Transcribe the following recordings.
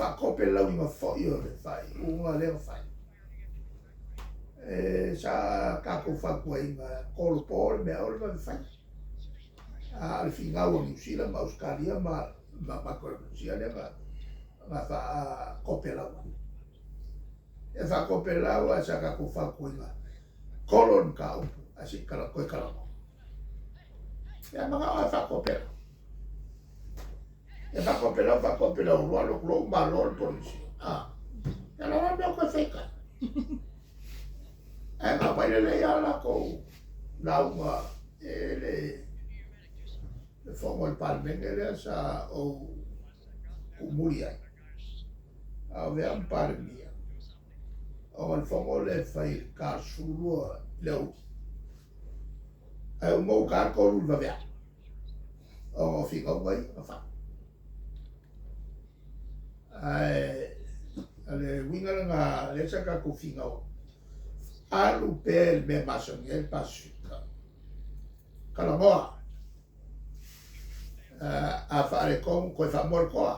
Faatopelauina foi o le faaiuga lea na fai. E sa tatou fautuaina kolopo le mea aua le vave fai. A o le finau a Niu Sila ma Ausetalia ma Makeronesia lea na faatopelau ai. E faatopelau ae sa tatou fautuaina kolo le mataupu ae se i toe talanoa. Ia manao e faatopelau. E faatopelau, faatopelau loa alu atu loa uma loa le Polenisia. Ia o le a la le mea o toe fai ai? Ae na aumai lelei lava latou lauga e le fono a le Palemene lea sa ou tuumuli ai, a o avea ma Palemia, ona o le fono lea e fai i le ta 12 i le aoauli. Ae uma ua ta le 3 i le vaveao ona o finauga ia na fai. Ae o le uiga lena lea sa tatou finau ai, alu pea i le mea e masani ai le Pasefika, talanoa. A faaletonu toe faamoa le toa.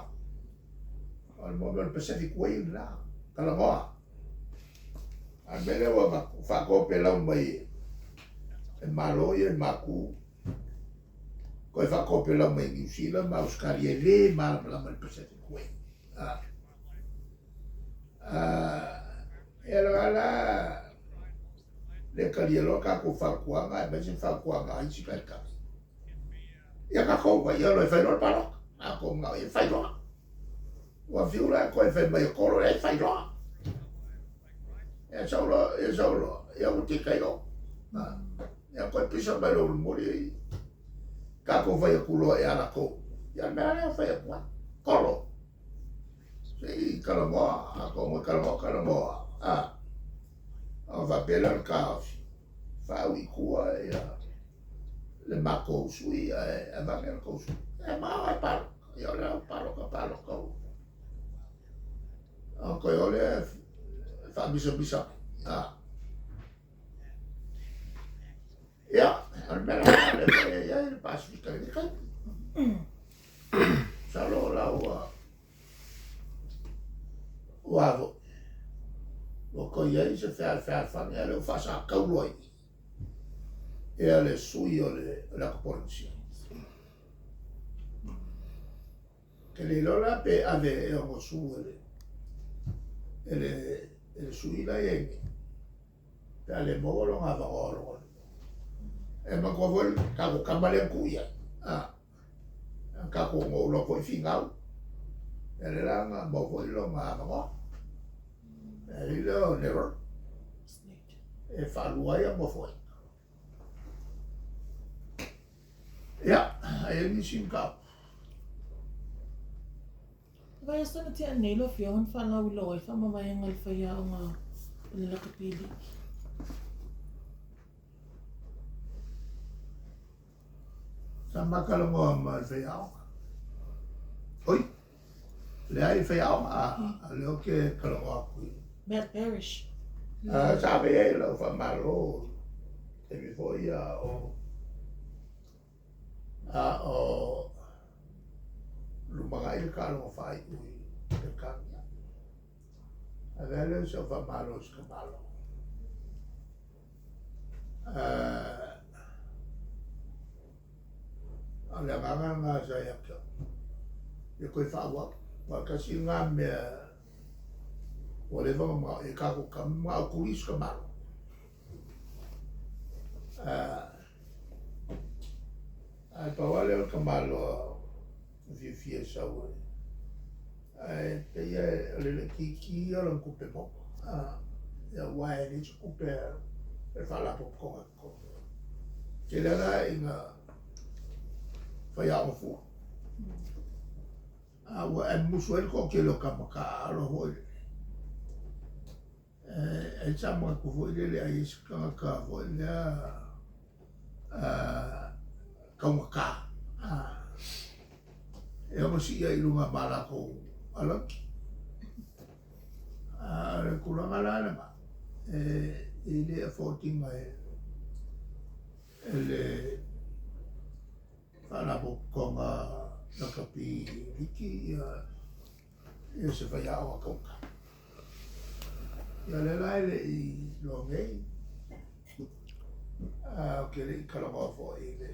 O le mea o le Pacific Way lena, talanoa. A o le mea lea ua faatopelau mai e Malo ia i matu, toe faatopelau mai e Niu Sila ma Ausetalia e le malamalama i le Pacific Way. Ia lena la le talia loa tatou fautuaga aemaise fautuaga a isi taitai. Ia tatou omai loa e fai loa le palota. A outou manao e fai loa. Ua fiu la e toe fai mai e kolo, e fai loa. Ia sau loa, ia sau loa, ia ua tika i o. Ia toe pisa mai loa mulimuli, tatou fai atu loa ia latou. Ia o le mea lea e fai atu ai, kolo. Se i talanoa, atonu e talanoa, talanoa, ona faapea lea o le taofi, faaui i tua ia le matou sui ae avane le tou sui. E manao e palota. Ia o lea ua palota, palota ua. Ona toe o lea faamisamisa mai. Ia, o le mea la lena lea foi e i ai le Pasefika i lenei taimi. Masalo o la ua ua foi ua toe i ai se fealofani a o lea ua faasatau loa i i ia le sui o le ata Polenisia. Ke le iloa la pe ave e ono sue e le sui la e i ai nei, pe a le maua lona avanoa o lona lima. E manatua foi le tatou tama lea na tuu i ai, na tatou na ou alu atu foi finau, ia lea la na maua foi lona avanoa. Le alii lea o Nero, e faalua ai ana nofoaiga. Ia, e i ai nisi mataupu? Vaiaso na tea nei lau Afioga na faalauiloa ai faamavaega a le faiaoga o le lakapi liki. Sa ma talanoa ma le faiaoga. Oi, leai faiaoga, a lea ou te talanoa atu i. Matt Parrish. Sa ave i ai lau faamalo taimi foi a o a o lumanai le taaloga faaiu i Peretania. Avea lea o si au faamalo i si tamaloa. A o le agaga lena sa ia te au, ia toe faaauau. Aua tasi lena mea ua leva ona manao i ai tatou tama, manao e tuli si tamaloa. Ae pau lava lea o le tamaloa e fiafia e sau ai, ae pei o le laitiiti ia o lana tupe maua, aua e leai se tupe a le Faalapotopotoga e totogi. Tele lava la ina faiaoga fua, a ua e musu ai le toatele o tama taaalo foi lele. E sa manatu foi lele ai i se tagata foi lea taugata e ono sii ai i luga ma latou alauni. A o le tulaga la lena, e le afford ina e le Faalapotopotoga Lakapi Liki ia. Ia se faiaoga kauka. Ia lea la e le i loa nei, ae ou te le i talanoa foi i le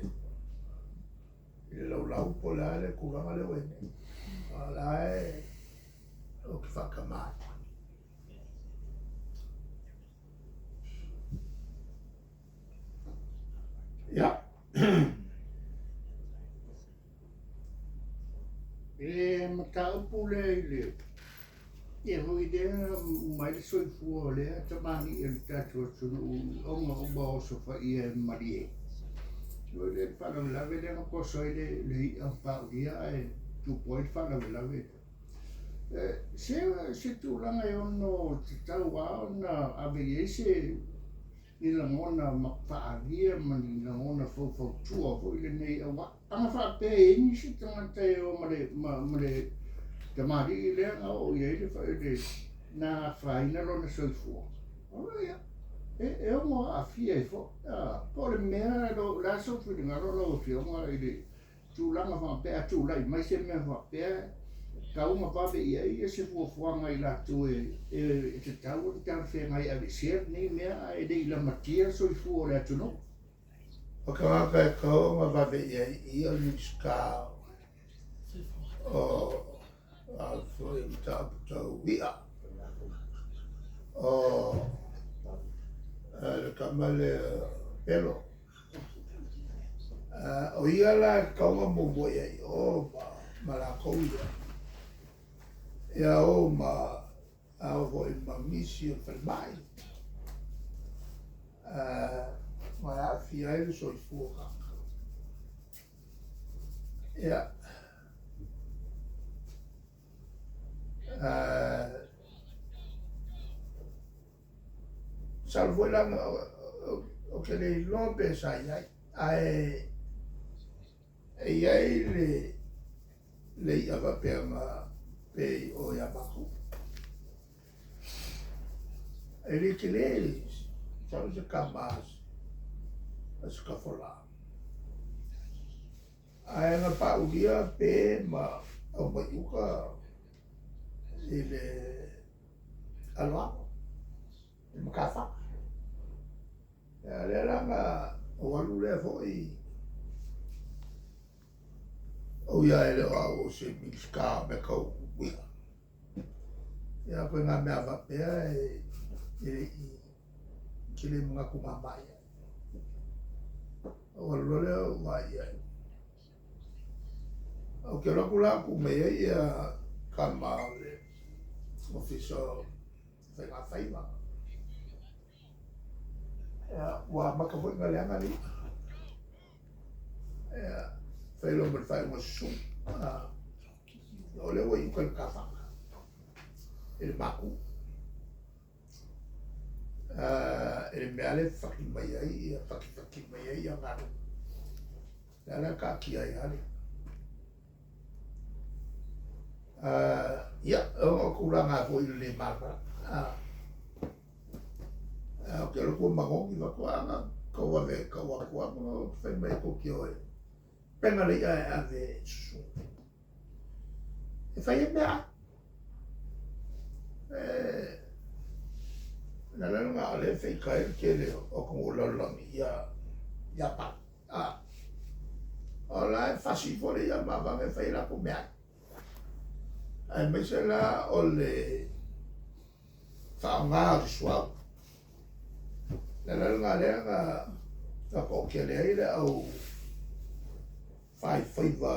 i le laulau po o le a le tulaga lea ua i ai nei. A o la e ou te faatama ai. Ia. E mataupu lea i le ia foi lea uma ai le soifua o lea tamalii o le tatou atunuu ona ua osofaia e malie. O le faalavelave lea na toso ai le i'a paulia ae tupu ai le faalavelave lea. Se tulaga e ono tatau lava ona ave i ai se ni lagona faaalia ma ni lagona faufautua foi lenei aua ana faapea e i ai nisi tagata e o ma le ma le tamalii lea na oo i ai le na afaina lona soifua, ia, e ono aafia ai foi. Po o le mea, o le a sou finagalo lau Afioga i le tulaga faapea a tulai mai se mea faapea, e tatau ona vave i ai se fuafuaga a i latou e tatau ona talafeagai e aveesea lenei mea ae le i lamatia le soifua o le atunuu. O tagata e tatau ona vave i ai i i o le Minisita o a foi mataupu tau i'a, o le tama lea Pelo. O ia la e tatau ona muamua i ai i o ma latou ia. Ia o ma a oo foi ma nisi o le falemai ma e aafia ai le soifua o tagata. Ia, masalo foi la ou te le iloa pe sa i ai, ae e i ai le i'a faapea na pei o ia matou. E le tele, masalo se tama a se tafola. Ae na paulia pe ma aumai i uka i le aloalo, i le matafaga. Ia lea la na ou alu lea foi, ou ia e le o au o se Minisita o mea tau uiga. Ia koe ngā mea faapea e le i te le manatu mama i ai. Ou alu loa lea ou vaai i ai. Ou te alu atu la tu mai ai ia tama o le Ofisa o Faiga Faiva. Ia, ua amata foi ona leaga le i'a. Ia, fai loa ma le faaiuga susu. O lea ua i uka i le matafaga, i le maku. I le mea lea e faki mai ai, ia fakifaki mai ai ia galu. Lea la e taatia ai lava le... Ia, o tulaga foi i le le malamalama. Ou te alu atu ua manogi, fai atu, a na tauave tau atu lava ma fai mai tou te o e pega le i'a e ave e susu. E fai ai meaai. O le ala lena o lea e feita ai le tele o atunuu o le lalolagi ia Iapani. O la e fasi ifo le i'a ma vave e fai ai latou meaai. Aemaise la o le faaaoga o le suauu. O le ala lena lea na faatoatele ai le au faifaiva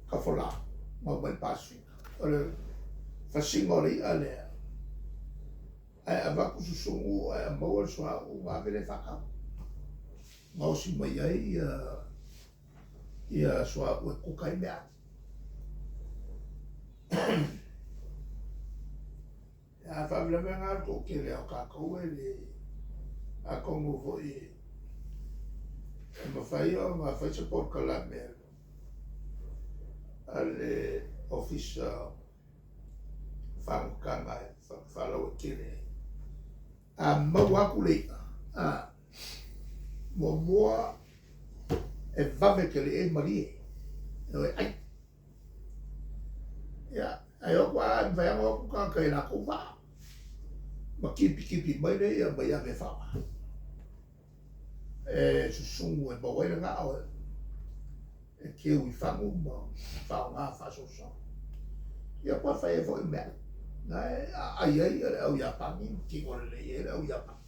tafola ma omai i le Pasefika. O le fasiga o le i'a lea, ae avatu susunu ae maua le suauu ona ave lea faatau. Gaosi mai ai ia suauu e kuka ai meaai. A faalavelave lena o le toatele o tatou e le, atonu foi e mafai ona fai se polokalame a le Ofisa o Fagutaga e faalauaitele ai. A maua atu le i'a, a, muamua e vave tele i ai malie e o e ai. Ae o atu lava e mafai lava ona o atu tagata i latou vaa ma kipikipi mai lea ia mai ave e faaaoga. E susunu e maua ai le gao e keu i fagu ma faaaoga faasoasoa. Ia po o fai ai foi mea na e aai ai le au Iapani ma tino lelei ai le au Iapani.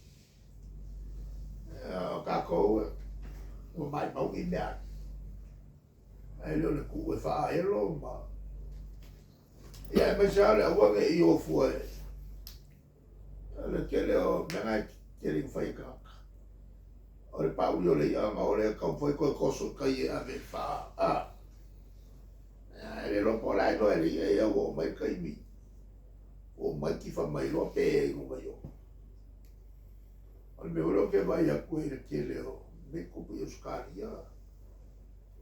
O tatou ua maimau nei mea ai. Ae le o le tuu e faaelo ma ia aemaise lava o le aua ne i o fua e o le tele o mea na e tele ina fai e tagata. O le paauli o le i'a ona o lea e taumafai toe toso i tai e ave e faa a. Ae le iloa po o le a iloa e le i'a ia ua oo mai le taimi ua uma ai tifa mai loa pe i luga i o. O le mea foi lea ou te vaai atu ai i le tele o mea e tutupu i Ausetalia,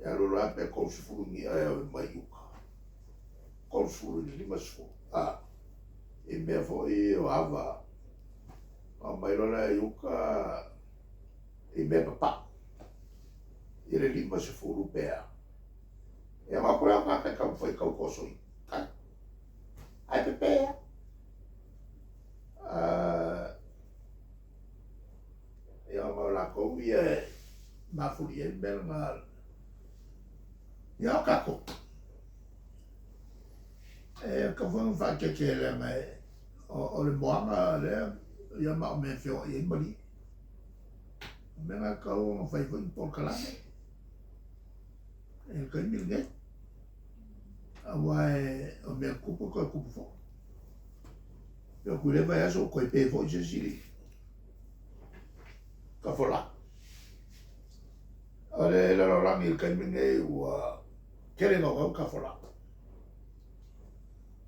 e alu alu lava pe 30 ni i'a e ave mai uta, 30 i le 50, a, i mea foi o ava, ona omai loa lea i uta i mea papau, i le 50 pe a. Ia ona o atu lea o tagata e taumafai e tau toso i tai, ae pepe lava. Ia ona o latou ia e mafuli i ai le mea lena. Ia o tatou, e tatau foi ona faaeteete leaga o le moana lea ia ma o mea e feoai ai malie. O mea na e tatau ona fai foi ni polokalame i le taimi lenei. Aua o mea tupu e toe tupu foi. E atu i lea vaiaso ua toe pe foi se isi tafola. O le lalolagi i le taimi lenei ua tele naunau tafola.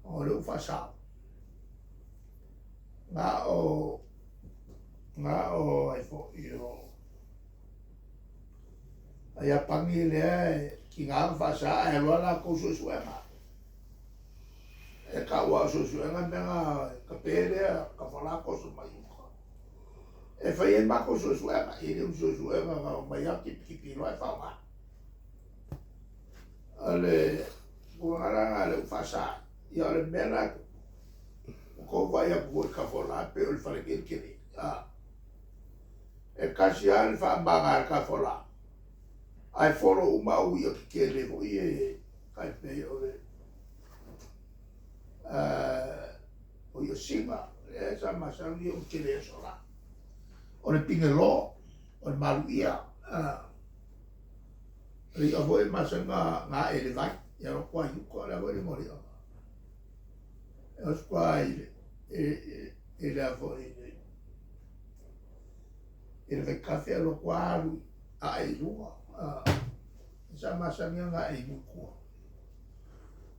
O lea ua faasao. Na o na o ai foi o a Iapani lea e tiga ona faasa ae alu lava latou suesuega. E tau lava o suesuega mea na tape lea tafola toso mai uta. E fai ai matou suesuega, e le o ni suesuega na omai lava tipitipi loa ae faaaoga. O le tulaga la lena lea ua faasa ai. Ia o le mea la e tupu, ua tou vaai atu foi i le tafola e pei o le fale nei le tele. E tasi lava le faamaga a le tafola, ae folo uma au i'a tetele foi ia e tai pei o le o i'a sina, lea sa masani ona tele i aso la. O le pigelo, o le maluia, o le i'a foi e masani ona ae i le vai, e alu atu lava i uta, o le a foi le igoa o le i'a lena. E oso atu lava i le a foi i le vaitafe alu atu lava alu ae i luga. Sa masani ona ae i tua.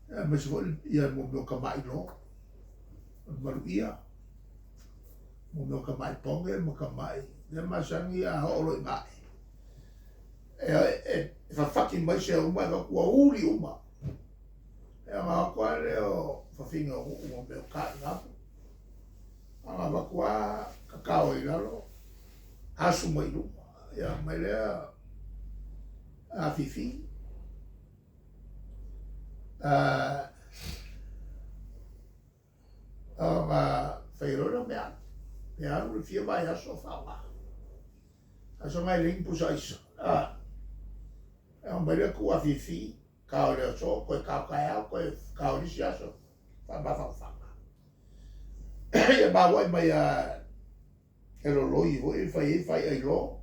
Aemaise foi ia mo mea o tamailō, o le maluia, mo mea o tamai poge ma tamai, lea masani a oo loa ina ae, e fafati mai sea uma e avatu ua uli uma. E ona o atu lava lea o fafine o nuu mo mea o tainapu, ona avatu lava tatao ai i lalo, asu mai i luga, ia aumai lea afifi. Ona fai loa lea o meaai, pe alu le fia vaiaso o faaaoga. Aso na e leai ni pusa aisa, aumai lea tuu afifi, tao i le aso, toe tao taeao, toe tao i le isi aso, faamafanafana. Ia maua mai lava e loloi foi e fai ai faiailo.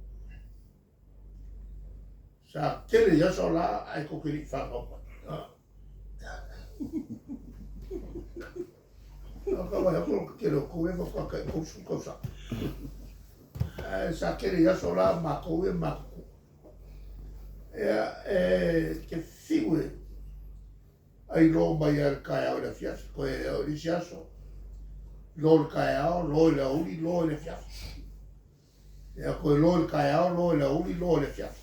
Sa tele i aso la ae tou te le i fanau mai. O ka vaai atu o le tele o tou ia faatoa tai 30 tausaga. Ae sa tele i aso la o matou ia matutua. Ia, e te fiu e ailo mai lava i le taeao i le afiafi, toe o le isi aso, lo i le taeao, lo i le aoauli, lo i le afiafi. Ia, toe lo i le taeao, lo i le aoauli, lo i le afiafi.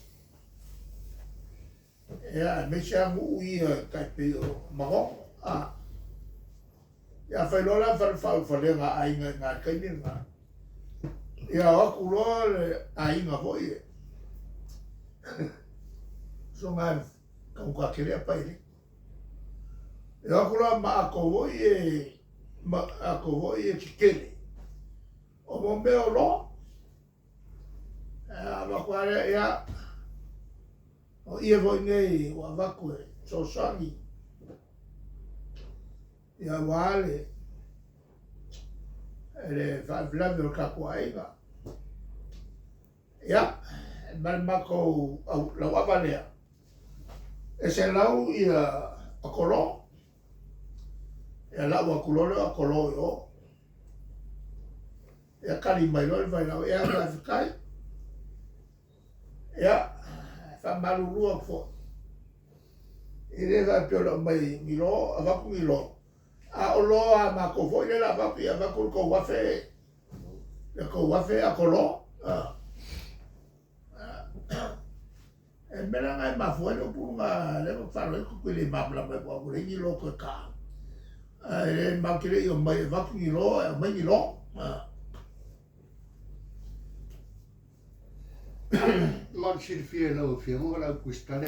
Ia, aemaise lava nuu ia tai pei o Manono. A. Ia, a fai loa la faaulufalega a aiga i na i le taimi lena, ia o atu loa le aiga foi e soga taugata tele apa i le. E o atu la ma atou foi e ma atou foi e tetele o mo mea o lo. A avatu lava lea, ia, o ie foi nei ua avatu e fesoasoani ia aua le le faalavelave o le tatou aiga. Ia, ma le matou lauava lea, e 100 ia Akolo, ia lau atu loa lea o Akolo i o. Ia tali mai loa le vailaau, ia faafetai. Ia, faamalulu atu foi, e le faapea o le aumai ni lo, avatu ni lo, a o lo a matou foi lea o le a avatu, ia avatu le tou 1000, le tou 1000 Akolo. O le mea la lena e mafua ai le upu lena lea ou te faalogo ai tou te le malamalama ai aua ua leai ni lo toe ta. Ae matou te le i omai e avatu ni lo ae aumai ni lo. Mo le silafia e lau Afioga o le au Tusitala